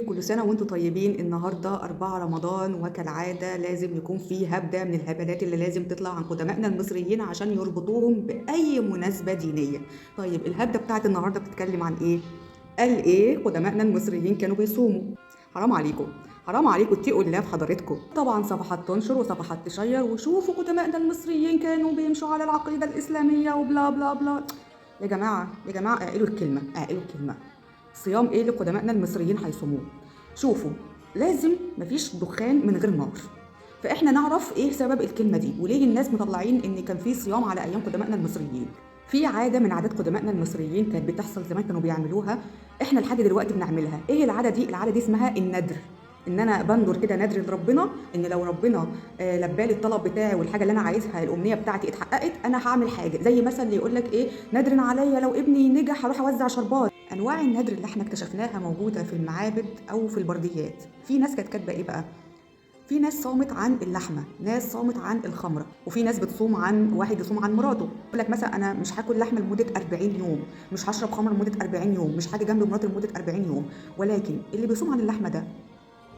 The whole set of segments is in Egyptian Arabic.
كل سنة وانتم طيبين. النهاردة 4 رمضان، وكالعادة لازم يكون في هبدة من الهبلات اللي لازم تطلع عن قدمائنا المصريين عشان يربطوهم بأي مناسبة دينية. طيب الهبدة بتاعت النهاردة بتتكلم عن ايه؟ قال ايه؟ قدمائنا المصريين كانوا بيصوموا. حرام عليكم، حرام عليكم، اتقوا الله في حضرتكم. طبعا صفحات تنشر وصفحات تشير، وشوفوا قدمائنا المصريين كانوا بيمشوا على العقيدة الإسلامية وبلا بلا بلا. يا جماعة يا جماعة اعقلوا الكلمة، اعقلوا الكلمة. صيام ايه اللي قدمائنا المصريين هيصوموه؟ شوفوا، لازم مفيش دخان من غير نار، فاحنا نعرف ايه سبب الكلمة دي وليه الناس مطلعين ان كان في صيام على ايام قدمائنا المصريين. في عادة من عادات قدمائنا المصريين كانت بتحصل زمان، كانوا بيعملوها، احنا لحد دلوقتي بنعملها. ايه العادة دي؟ العادة دي اسمها الندر. ان انا بندر كده ندر لربنا ان لو ربنا لبالي الطلب بتاعي والحاجة اللي انا عايزها، الامنية بتاعتي اتحققت، انا هعمل حاجة. زي مثلا اللي يقول لك ايه، ندر عليا لو ابني نجح هروح اوزع شربات. انواع الندر اللي احنا اكتشفناها موجودة في المعابد او في البرديات. في ناس كانت كاتبه ايه بقى؟ في ناس صامت عن اللحمة، ناس صامت عن الخمرة، وفي ناس بتصوم عن واحد يصوم عن مراته. يقول لك مثلا انا مش هاكل لحمه لمدة 40 يوم، مش هشرب خمر لمدة 40 يوم، مش هاجي جنب مراتي لمدة 40 يوم. ولكن اللي بيصوم عن اللحمة ده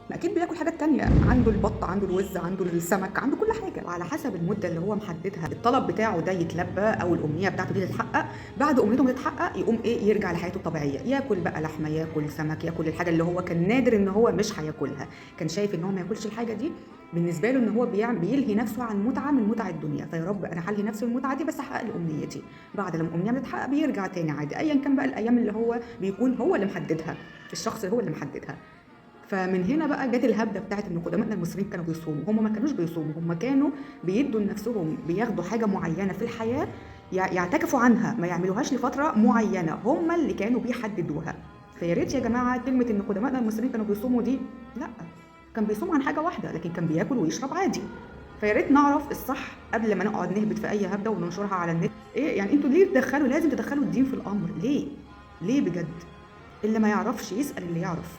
ما اكيد بياكل حاجات تانية، عنده البط، عنده الوز، عنده السمك، عنده كل حاجة. وعلى حسب المدة اللي هو محددها الطلب بتاعه ده يتلبى او الامنية بتاعته دي تتحقق. بعد امنيته ما تتحقق يقوم ايه، يرجع لحياته الطبيعية، ياكل بقى لحمه، ياكل سمك، ياكل الحاجة اللي هو كان نادر ان هو مش هياكلها، كان شايف ان هو ما ياكلش الحاجة دي، بالنسبة له ان هو بيلهي نفسه عن متعه من متع الدنيا. فيا رب انا هلهي نفسي المتعة دي بس احقق لي امنيتي. بعد لما الامنية بتتحقق بيرجع تاني عادي، ايا كان بقى الايام اللي هو بيكون هو اللي محددها، الشخص هو اللي محددها. فمن هنا بقى جت الهبده بتاعت ان قدمائنا المصريين كانوا بيصوموا. هم ما كانوش بيصوموا، هم كانوا بيدوا لنفسهم، بياخدوا حاجة معينة في الحياة يعتكفوا عنها، ما يعملوهاش لفترة معينة، هم اللي كانوا بيحددوها. فيا ريت يا جماعة كلمة ان قدمائنا المصريين كانوا بيصوموا دي، لا، كان بيصوم عن حاجة واحدة، لكن كان بياكل ويشرب عادي. فيا ريت نعرف الصح قبل ما نقعد نهبط في اي هبده وننشرها على النت. ايه يعني انتوا ليه تدخلوا، لازم تدخلوا الدين في الامر؟ ليه؟ ليه بجد؟ اللي ما يعرفش يسال اللي يعرف.